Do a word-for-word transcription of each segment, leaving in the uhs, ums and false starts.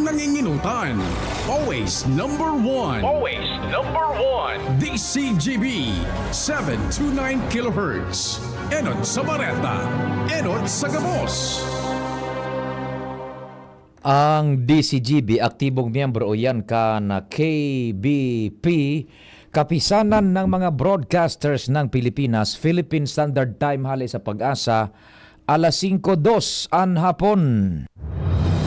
Nanginginutan. Always number one. Always number one. D C G B, seven two nine kilohertz. Enot sa Bareta. Enot sa Gabos. Ang D C G B, aktibong miyembro o yan kan K B P, Kapisanan ng mga Broadcasters ng Pilipinas, Philippine Standard Time, hale sa Pag-asa, alas singko dos an hapon.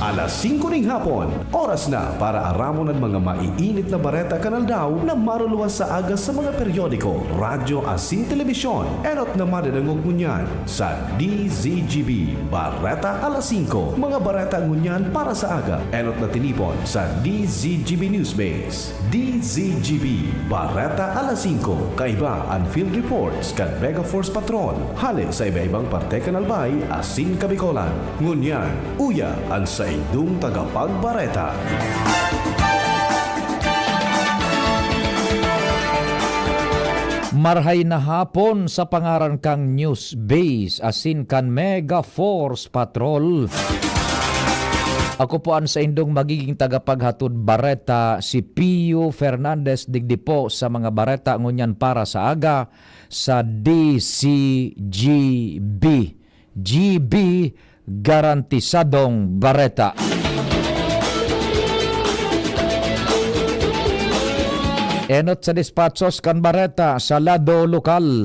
Alas singko ning hapon, oras na para aramon an mga maiinit na bareta kan aldaw na maruluwas sa aga sa mga periodiko, radyo asin telebisyon. Enot na madadangog ngunyan sa D Z G B Bareta alas singko. Mga bareta ngunyan para sa aga, enot na tinipon sa D Z G B Newsbase. D Z G B, Bareta alas singko, kaiba an field reports kan Mega Force Patrol, hale sa iba-ibang parte kan Albay asin Kabikolan. Ngunyan, uya an saindong tagapagbareta. Marhay na hapon sa pangaran kang Newsbase asin kan Mega Force Patrol. Ako po an saindong magiging tagapaghatod bareta, si Pio Fernandez, digdi po sa mga bareta ngunyan para sa aga sa D C G B. G B, garantisadong bareta. Enot sa despatchos kan bareta sa lado lokal.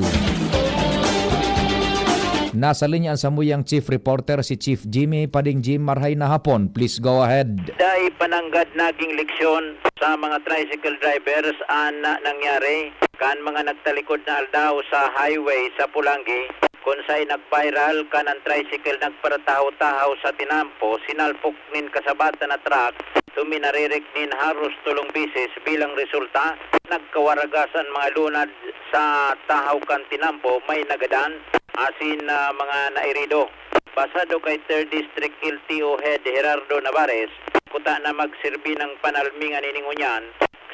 Nasa linya an samuyang chief reporter, si Chief Jimmy. Pading Jim, marhay na hapon. Please go ahead. Dai pa nanggad naging leksyon sa mga tricycle drivers an nangyari kan mga nagtalikod na aldaw sa highway sa Polangui, kun saen nag-viral kan an tricycle nagparatahaw-tahaw sa tinampo, sinalpok nin kasabatan na truck, tuminaririk nin haros tolong beses. Bilang resulta, nagkawaragas an mga lunad sa tahaw kan tinampo, may nagadan asin, ah, mga nairido. Basado kay Third District L T O Head Gerardo Navarez, kuta na magserbi ng panalmingan ini ngunyan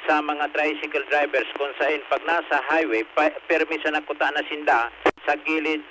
sa mga tricycle drivers kun saen pag nasa highway, pa, permi sana kuta na sinda sa gilid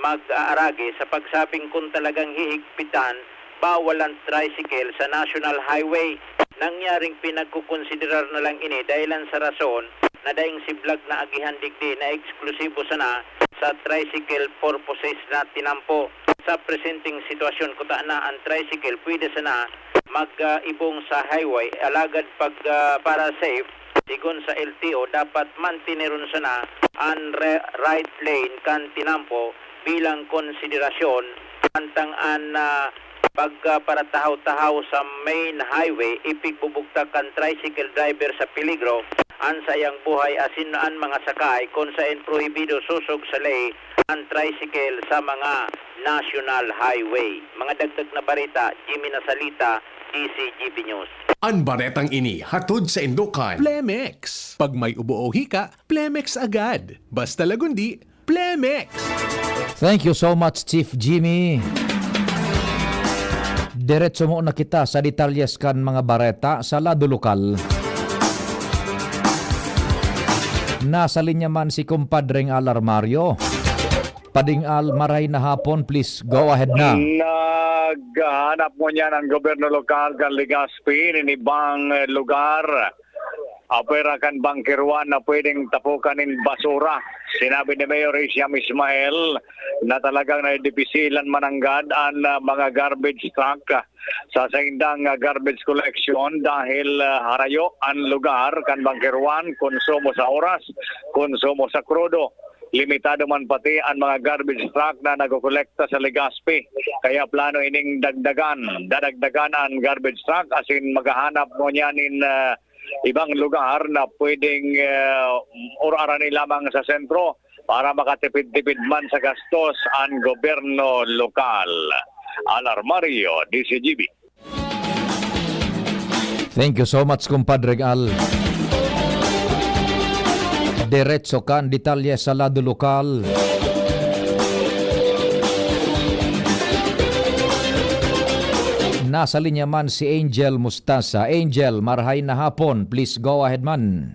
mag-aaragi sa pagsabing kun talagang hihigpitan, bawal ang tricycle sa National Highway. Nangyaring pinagkukonsiderar na lang ini dahilan sa rason na daing siblag na agihan digdi na eksklusibo sana sa tricycle purposes na tinampo. Sa presenteng sitwasyon, kuta na an tricycle pwede sana mag, ah, ibong sa highway, alagad pag, ah, para safe, sigon sa L T O, dapat mantineron sana an re-, right lane kan tinampo bilang konsiderasyon, mantang an, ah, pagparatahaw-tahaw sa main highway, ipigbubugtak kan tricycle driver sa peligro an saiyang buhay asin an mga sakay, kun saen prohibido sosog sa ley an tricycle sa mga national highway. Mga dagdag na bareta, Jimmy Nasalita, D Z G B News. An baretang ini hatod saindo kan Plemex. Pag may ubo o hika, Plemex agad. Basta lagundi, Plemex! Thank you so much, Chief Jimmy. Diretso muna kita sa detalyes kan mga bareta sa lado lokal. Nasa linya man si Kumpadreng Al Armario. Pading Al, maray na hapon, please go ahead na. Naghahanap ngunyan ang gobyerno lokal kan Legazpi nin ibang, eh, lugar, apwera kan Bunker One, na pwedeng tapukan nin basura. Sinabi ni Mayor Hisham Ismail na talagang nadidipisilan mananggad an, ah, mga garbage truck, ah, sa saindang, ah, garbage collection dahil, ah, harayo an lugar kan Bunker One, konsumo sa oras, konsumo sa krudo. Limitado man pati an mga garbage truck na nagkokolekta sa Legazpi. Kaya plano ining dagdagan. Dadagdagan an garbage truck asin maghahanap ngunyan nin, ah, ibang lugar na pwedeng, ah, uraran lamang sa sentro para makatipid-tipid man sa gastos an gobyerno lokal. Al Armario, D Z G B. Thank you so much, Kumpadre Al. Diretso kan detalye sa lado lokal. Nasa linya man si Angel Mustasa. Angel, marhay na hapon. Please go ahead man.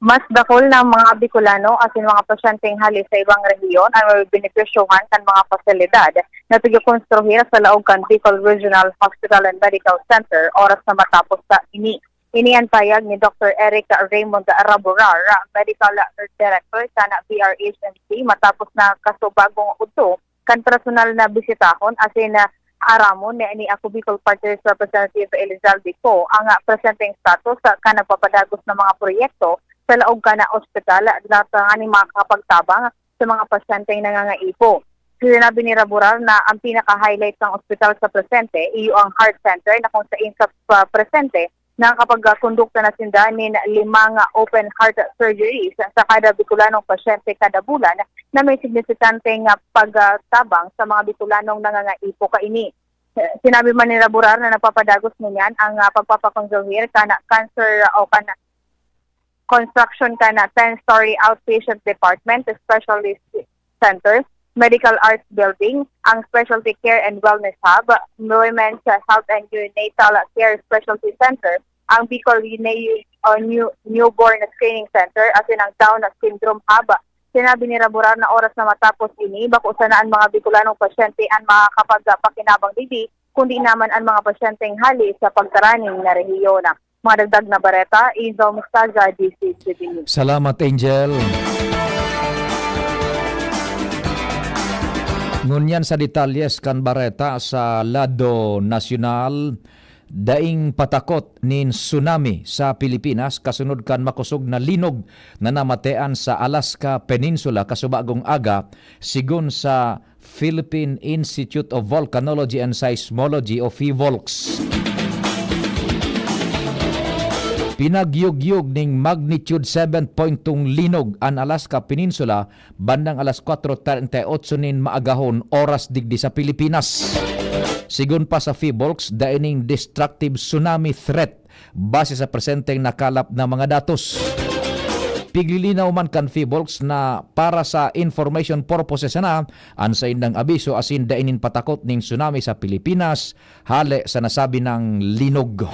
Mas dakul na ang mga Bicolano asin mga pasyenteng hale sa ibang rehiyon an mabebenepisyohan kan mga pasilidad na tigakonstruhir sa laog kan Bicol Regional Hospital and Medical Center oras na matapos sa ini. Ini an payag ni Doktor Eric Raymond Raburar, Medical Director kan B R H M C, matapos na kasubagong udto kan personal na bisitahon asin, ah, aramon ni, ni Ako Bicol Party List Representative Elizalde Co ang, ah, presenteng status sa kan nagpapadagos na mga proyekto sa laog kan ospital, tanganing makakapagtabang sa mga pasyenteng nangangaipo. Sinabi ni Raburar na ang pinaka-highlight ng ospital sa presente iyo ang heart center, na kung sain sa pa-, presente nakakapagkondukta na sinda nin limang open heart surgeries sa kada Bicolanong pasyente kada bulan, na may signifikanteng, ah, pagtabang sa mga Bicolanong nangangaipo kaini. Sinabi man ni Raburar na napapadagos ngunyan ang, ah, pagpapakonstruhir kan cancer o kan construction kan ten-story outpatient department, specialist center, medical arts building, ang specialty care and wellness hub, women's health and neonatal care specialty center, ang Bicol Neo-, uh, New-, newborn screening center, asin ang Down syndrome hub. Sinabi ni Raburar na oras na matapos ini, bako sana an mga Bicolanong pasyente an makakapagpakinabang digdi, kundi naman an mga pasyenteng hali sa pagtaraning na rehiyon. Mga dagdag na bareta, Angel Mustaza, D C T V News. Salamat, Angel. Ngunyan sa detalyes kan bareta sa lado nasyonal, daing patakot nin tsunami sa Pilipinas kasunod kan makosog na linog na namatean sa Alaska Peninsula kasubagong aga, sigon sa Philippine Institute of Volcanology and Seismology o PHIVOLCS. Pinagyugyog ning magnitude seven point two linog an Alaska Peninsula bandang alas kwatro treinta y ocho nin maagahon, oras digdi sa Pilipinas. Sigon pa sa PHIVOLCS, dai ning destructive tsunami threat base sa presenteng nakalap na mga datos. Piglilinaw man kan PHIVOLCS na para sa information purposes sana an saindang abiso asin dai nin patakot ning tsunami sa Pilipinas hale sa nasabi nang linog.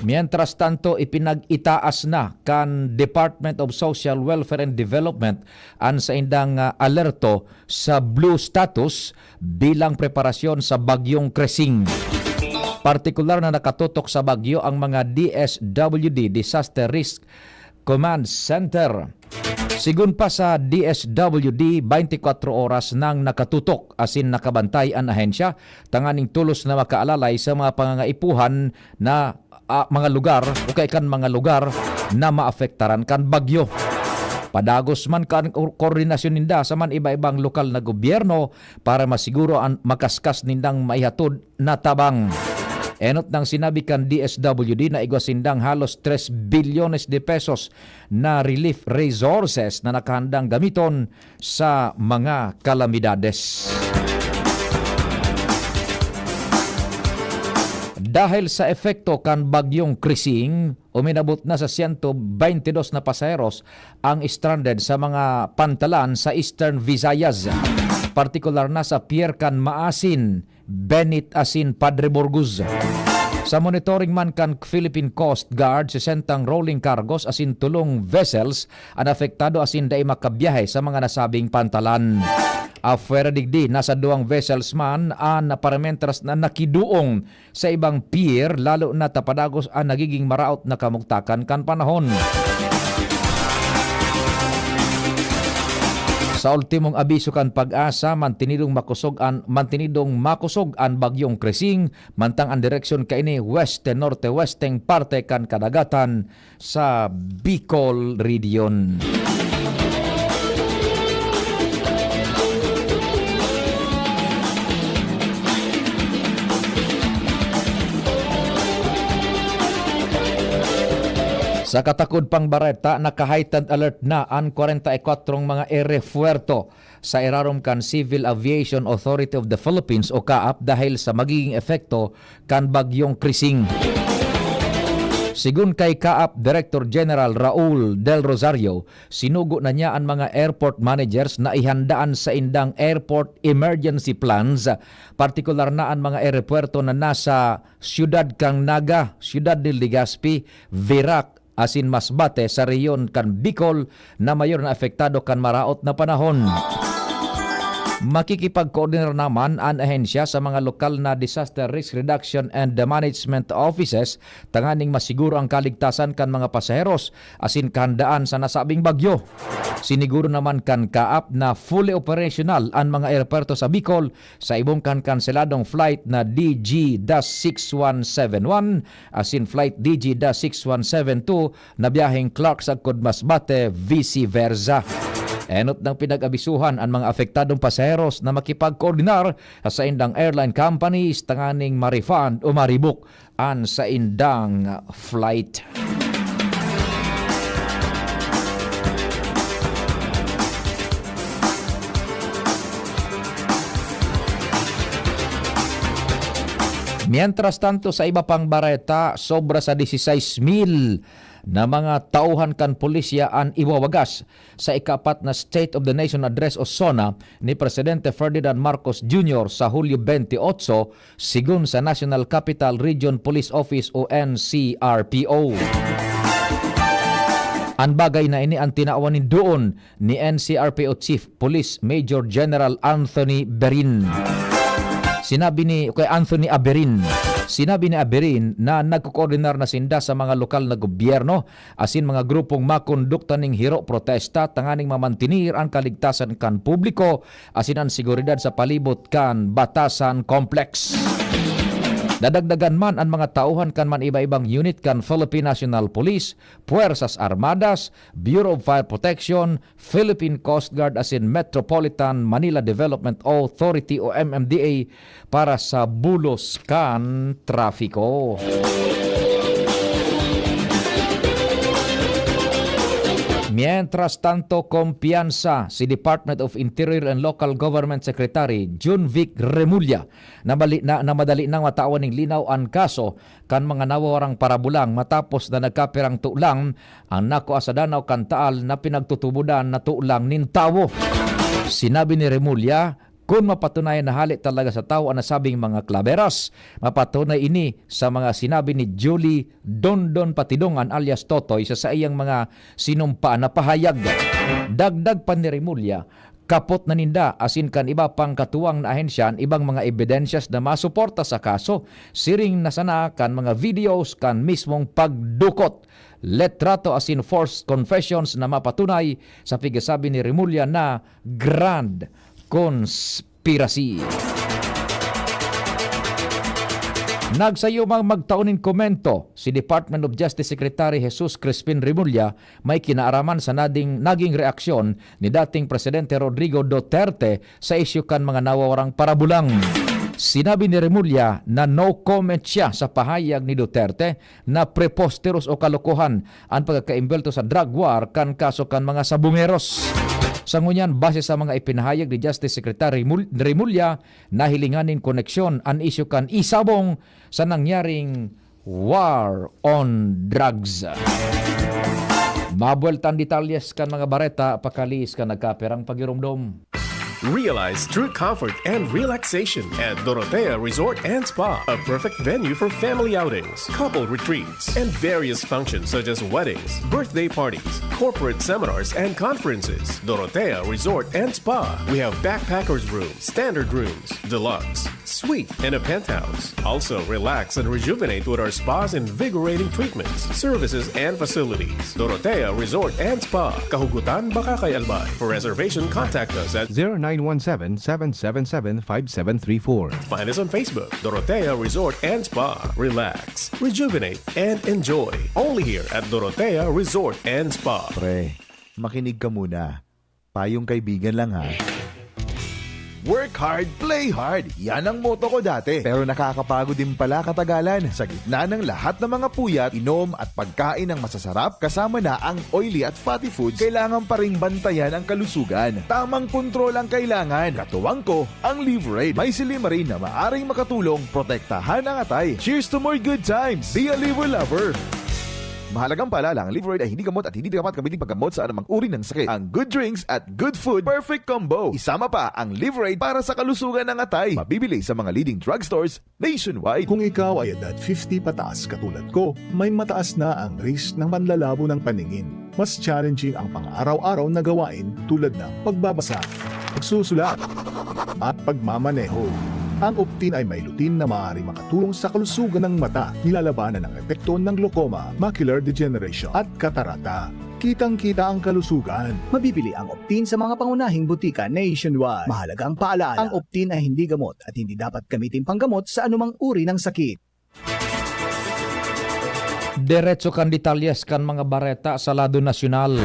Mientras tanto, ipinag-itaas na kan Department of Social Welfare and Development an saindang, ah, alerto sa blue status bilang preparasyon sa Bagyong Krising. Partikular na nakatutok sa bagyo ang mga D S W D, Disaster Risk Command Center. Sigon pa sa D S W D, twenty-four oras nang nakatutok asin nakabantay an ahensya tanganing tolos na makaalalay sa mga pangangaipuhan na, ah, mga lugar o kaya kan mga lugar na maapektaran kan bagyo. Padagos man kan ko-, koordinasyon ninda sa man iba-ibang lokal na gobyerno para masiguro an makaskas nindang maihatod na tabang. Enot nang sinabi kan D S W D na igwa sindang halos tres bilyones de pesos na relief resources na nakahandang gamiton sa mga kalamidades. Dahil sa epekto kan Bagyong Krising, uminabot na sa siyento bente dos na pasaheros ang stranded sa mga pantalan sa Eastern Visayas, partikular na sa pier kan Maasin, Benit asin Padre Burgos. Sa monitoring man kan Philippine Coast Guard, sesentang rolling cargos asin tolong vessels an apektado asin dai makabiyahe sa mga nasabing pantalan. Apwera digdi, nasa duwang vessels man an naparementras na nakiduong sa ibang pier, lalo na ta padagos an nagiging maraot na kamugtakan kan panahon. Sa ultimong abiso kan PAGASA, mantinidong makosog an, mantinidong makosog an Bagyong Krising, mantang an direksyon kaini weste-norte-westeng parte kan kadagatan sa Bicol Region. Sa katakod pang bareta, naka-heightened alert na an kwarenta y kwatrong mga erepuerto sa irarom kan Civil Aviation Authority of the Philippines o CAAP dahil sa magiging epekto kan Bagyong Krising. Sigon kay CAAP Director General Raul Del Rosario, sinugo na niya an mga airport managers na ihanda an saindang airport emergency plans, partikular na an mga erepuerto na nasa siyudad kan Naga, siyudad ni Legazpi, Virac, asin Masbate sa rehiyon kan Bicol na mayor na apektado kan maraot na panahon. Makikipagkoordinar naman an ahensya sa mga lokal na Disaster Risk Reduction and Management Offices tanganing masiguro ang kaligtasan kan mga pasaheros asin kahandaan sa nasabing bagyo. Siniguro naman kan kaap na fully operational an mga eroporto sa Bicol sa ibong kan kanseladong flight na D G dash six one seven one asin flight D G dash six one seven two na biyaheng Clark sagkod Masbate, vice versa. Enot nang pinag-abisuhan an mga apektadong pasaheros na makipagkoordinar sa saindang airline companies tanganing ma-refund o ma-rebook an saindang flight. Mientras tanto, sa iba pang bareta, sobra sa dieciséis mil na mga tauhan kan pulisya an iwawagas sa ikaapat na State of the Nation Address o SONA ni Presidente Ferdinand Marcos Junior sa Hulyo twenty-eight, sigon sa National Capital Region Police Office o N C R P O. An bagay na ini an tinawan nin duon ni N C R P O Chief Police Major General Anthony Berin. Sinabi ni, kay Anthony Aberin, sinabi ni Aberin na nagkokoordinar na sinda sa mga lokal na gobyerno asin mga grupong makondukta ning hiro protesta tanganing mamantenir an kaligtasan kan publiko asin an seguridad sa palibot kan Batasan Complex. Dadagdagan man an mga tauhan kan man iba-ibang unit kan Philippine National Police, Puwersas Armadas, Bureau of Fire Protection, Philippine Coast Guard asin Metropolitan Manila Development Authority o M M D A para sa bulos kan trafiko. Mientras tanto, kumpiyansa si Department of Interior and Local Government Secretary Jun Vic Remulla na mali-, na, na madali nang matawan ning linaw an kaso kan mga nawawarang parabulang matapos na nagkapirang tulang ang nakua sa Danaw kan Taal na pinagtutubodan na tulang nin tawo. Sinabi ni Remulla, kun mapatunayan na hale talaga sa tawo an nasabing mga klaberas, mapatunay ini sa mga sinabi ni Julie Dondon Patidongan alias Totoy sa saiyang mga sinumpaan na pahayag. Dagdag pa ni Remulla, kapot na ninda asin kan iba pang katuwang na ahensya an ibang mga ebidensyas na masuporta sa kaso, siring na sana kan mga videos kan mismong pagdukot, litrato asin forced confessions na mapatunay sa pigasabi ni Remulla na grand conspiracy. Nagsayumang magtao nin komento si Department of Justice Secretary Jesus Crispin Remulla may kinaaraman sa nading, naging reaksyon ni dating Presidente Rodrigo Duterte sa isyu kan mga nawawarang parabulang. Sinabi ni Remulla na no comment siya sa pahayag ni Duterte na preposterous o kalokohan an pagkakaimbelto sa drug war kan kaso kan mga sabongeros. Sa ngunyan, base sa mga ipinahayag ni Justice Secretary Mul-, Remulla, nahilingan nin koneksyon an isyu kan isabong sa nangyaring war on drugs. Mabuwelta an detalyes kan mga bareta, pakaliis kan nagkapirang pagiromdom. Realize true comfort and relaxation at Dorotea Resort and Spa, a perfect venue for family outings, couple retreats, and various functions such as weddings, birthday parties, corporate seminars, and conferences. Dorotea Resort and Spa. We have backpackers room, standard rooms, deluxe, suite, and a penthouse. Also, relax and rejuvenate with our spa's invigorating treatments, services, and facilities. Dorotea Resort and Spa, Kahugutan, Bacacay, Albay. For reservation, contact us at zero nine one seven, seven seven seven, five seven three four. Find us on Facebook, Dorotea Resort and Spa. Relax, rejuvenate, and enjoy. Only here at Dorotea Resort and Spa. Pre, makinig ka muna. Payong kaibigan lang, ha. Work hard, play hard. Yan ang motto ko dati. Pero nakakapagod din pala katagalan. Sa gitna ng lahat ng mga puyat, inom at pagkain ng masasarap, kasama na ang oily at fatty foods, kailangan pa ring bantayan ang kalusugan. Tamang kontrol ang kailangan. Katuwang ko, ang Liverade. May silymarin na maaring makatulong protektahan ang atay. Cheers to more good times! Be a Liver Lover! Mahalagang paalala, ang Liveride ay hindi gamot at hindi dapat gamitin paggamot sa anumang uri ng sakit. Ang good drinks at good food, perfect combo. Isama pa ang Liveride para sa kalusugan ng atay. Mabibili sa mga leading drugstores nationwide. Kung ikaw ay edad fifty pataas katulad ko, may mataas na ang risk ng panlalabo ng paningin. Mas challenging ang pang-araw-araw na gawain tulad ng pagbabasa, pagsusulat, at pagmamaneho. Ang Optin ay may lutein na maaaring makatulong sa kalusugan ng mata, nilalabanan ang epekto ng glaucoma, macular degeneration, at katarata. Kitang-kita ang kalusugan. Mabibili ang Optin sa mga pangunahing butika nationwide. Mahalagang paalala, ang Optin ay hindi gamot at hindi dapat gamitin panggamot sa anumang uri ng sakit. Diretso kan detalyes kan mga bareta sa lado nasyonal.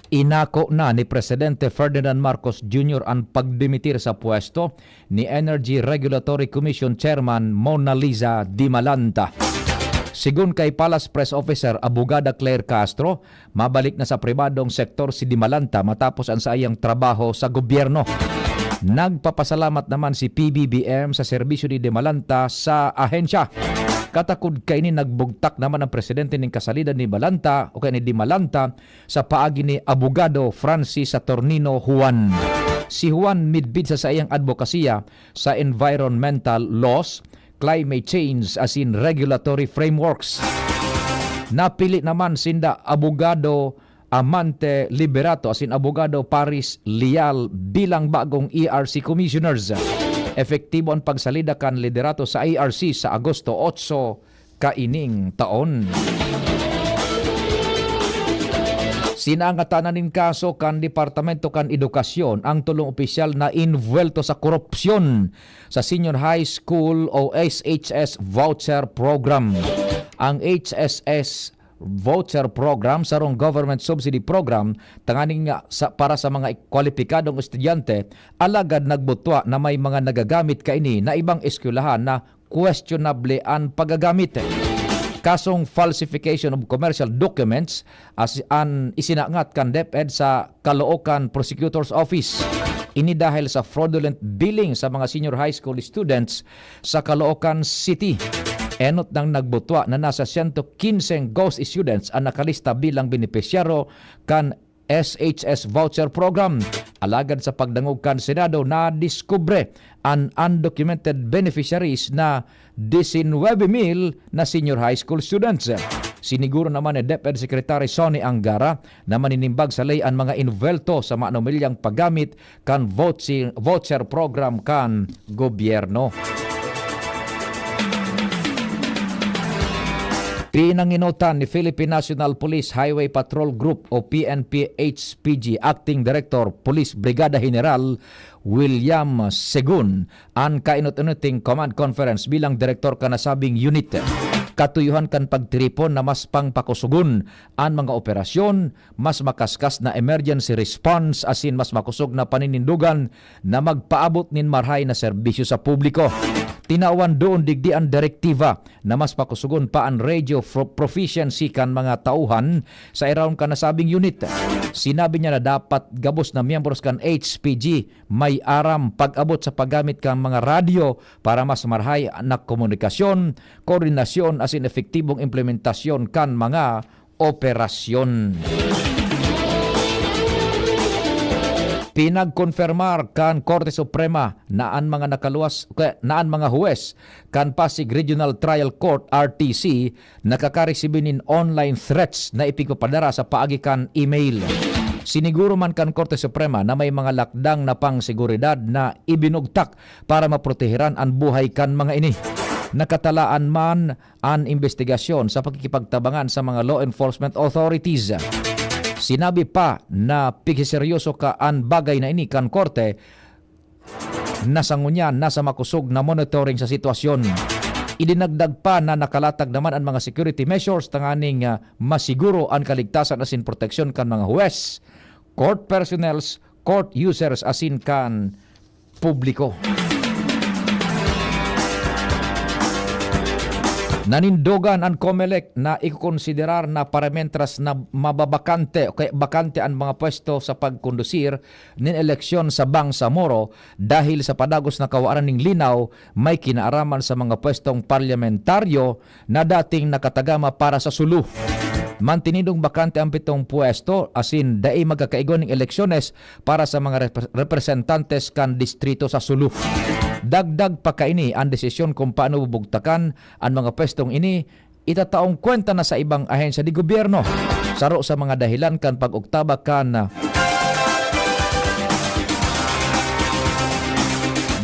Inako na ni Presidente Ferdinand Marcos Junior an pagdimitir sa pwesto ni Energy Regulatory Commission Chairman Mona Lisa Dimalanta. Sigon kay Palace Press Officer Abogada Claire Castro, mabalik na sa pribadong sektor si Dimalanta matapos an saiyang trabaho sa gobyerno. Nagpapasalamat naman si P B B M sa serbisyo ni Dimalanta sa ahensya. Katakod kaini, nagbugtak naman ang presidente nin kasalida ni Balanta o kaya ni Dimalanta sa paagi ni Abogado Francis Saturnino Juan. Si Juan midbid sa saiyang adbokasiya sa environmental laws, climate change asin regulatory frameworks. Napili naman sinda Abogado Amante Liberato asin Abogado Paris Lial bilang bagong E R C Commissioners. Epektibo an pagsalida kan liderato sa E R C sa Agosto otso kaining taon. Sinangatanan nin kaso kan Departamento kan Edukasyon ang tolong opisyal na inbuwelto sa korupsyon sa Senior High School o S H S Voucher Program. Ang H S S Voucher Program, sarong government subsidy program tanganing nga sa, para sa mga kwalipikadong estudyante, alagad nagbutwa na may mga nagagamit kaini na ibang eskwelahan na questionable an paggagamit. Kasong falsification of commercial documents as an isinangat kan DepEd sa Caloocan Prosecutor's Office. Ini dahil sa fraudulent billing sa mga senior high school students sa Caloocan City. Enot nang nagbutwa na nasa sento kinseng ghost students an nakalista bilang benepisyaryo kan S H S Voucher Program. Alagad sa pagdangog kan Senado, nadiskubre an undocumented beneficiaries na disinwebe mil na senior high school students. Siniguro naman ni DepEd Secretary Sonny Angara na maninimbag sa ley an mga inbuwelto sa manumilyang paggamit kan vouchi-, voucher program kan gobyerno. Pinangenotan ni Philippine National Police Highway Patrol Group o P N P H P G Acting Director Police Brigada General William Segun an kainot-inoting command conference bilang direktor kan nasabing unit. Katuyuhan kan pagtiripon na mas pangpakusugon an mga operasyon, mas makaskas na emergency response asin mas makosog na paninindogan na magpaabot nin marahay na serbisyo sa publiko. Tinawan duon digdi an direktiba na mas pakusugon pa an radio fro-, proficiency kan mga tauhan sa irarom kan nasabing unit. Sinabi niya na dapat gabos na miyembros kan H P G may aram pag-abot sa paggamit kan mga radyo para mas marahay na komunikasyon, koordinasyon asin epektibong implementasyon kan mga operasyon. Pinagkonfirmar kan Korte Suprema na an mga nakaluwas, na an mga huwes kan Pasig Regional Trial Court, R T C, nakakaresibi nin online threats na ipigpapadara sa paagi kan email. Siniguro man kan Korte Suprema na may mga lakdang na pangseguridad na ibinugtak para maproteheran an buhay kan mga ini. Nakatalaan man an imbestigasyon sa pakikipagtabangan sa mga law enforcement authorities. Sinabi pa na pigseseryoso ka an bagay na ini kan korte na sa ngunyan nasa makosog na monitoring sa sitwasyon. Idinagdag pa na nakalatag naman an mga security measures tanganing, ah, masiguro an kaligtasan asin proteksyon kan mga huwes, court personnels, court users asin kan publiko. Nanindogan an Comelec na ikokonsiderar na paramentras na mababakante o kaya bakante an mga pwesto sa pagkondusir nin eleksyon sa Bangsamoro dahil sa padagos na kawaran nin linaw may kinaaraman sa mga pwestong parliamentaryo na dating nakatagama para sa Sulu. Mantinidong bakante ang pitong pwesto, asin dai magkakaigwa ning eleksyones para sa mga repre-, representantes kan distrito sa Sulu. Dagdag pa kaini, an desisyon kung paano bubugtakan an mga pwestong ini itataong kwenta na sa ibang ahensya de gobyerno. Saro sa mga dahilan kan pag-oktaba kan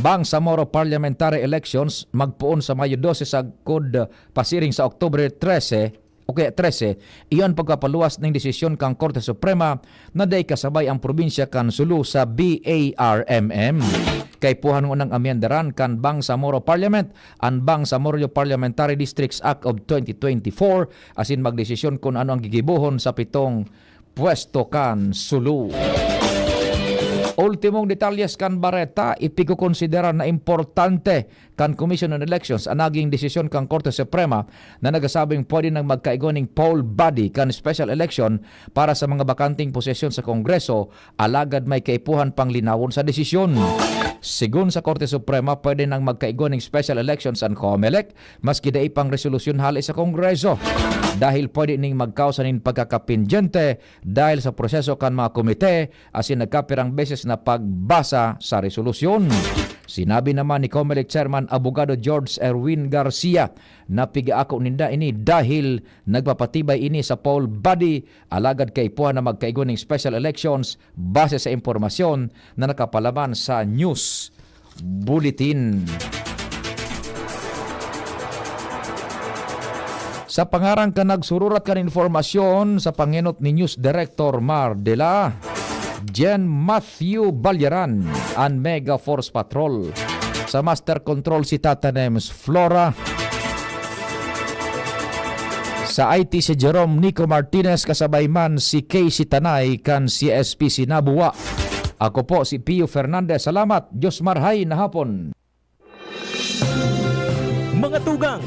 Bangsamoro Parliamentary Elections magpoon sa Mayo dose sagkod pasiring sa Oktubre trese o kaya trese, iyon pagpapaluwas ning desisyon kan Korte Suprema na dai kasabay ang probinsya kan Sulu sa B A R M M. Kaipuhan ngunang amyendaran kan Bangsamoro Parliament an Bangsamoro Parliamentary Districts Act of twenty twenty-four asin magdesisyon kun ano ang gigibohon sa pitong pwesto kan Sulu. Ultimong detalyes kan bareta, ipikokonsidera na importante kan Commission on Elections an naging desisyon kan Korte Suprema na nagsasabing pwede nang magkaigwa ning poll body kan special election para sa mga bakanteng posisyon sa Kongreso, alagad may kaipuhan pang linawon sa desisyon. Sigon sa Korte Suprema, pwede nang magkaigwa ning special elections an COMELEC, maski dai pang resolusyon hale sa Kongreso, dahil pwede ning magkausa nin pagkakapindyente dahil sa proseso kan mga komite, asin nagkapirang beses na pagbasa sa resolusyon. Sinabi naman ni COMELEC Chairman Abogado George Erwin Garcia na pigaako ninda ini dahil nagpapatibay ini sa poll body, alagad kaipuhan na magkaigwa ning special elections base sa impormasyon na nakapalaman sa news bulletin. Sa pangaran kan nagsururat kan informasyon, sa pangenot ni News Director Mar de la, Jen Matthew Balyaran, an Mega Force Patrol. Sa Master Control si Tata Nems Flora. Sa I T si Jerome Nico Martinez, kasabay man si Casey Tanay kan C S P Sinabuwa. Ako po si Pio Fernandez. Salamat. Diyos marhay na hapon. Mga tugang,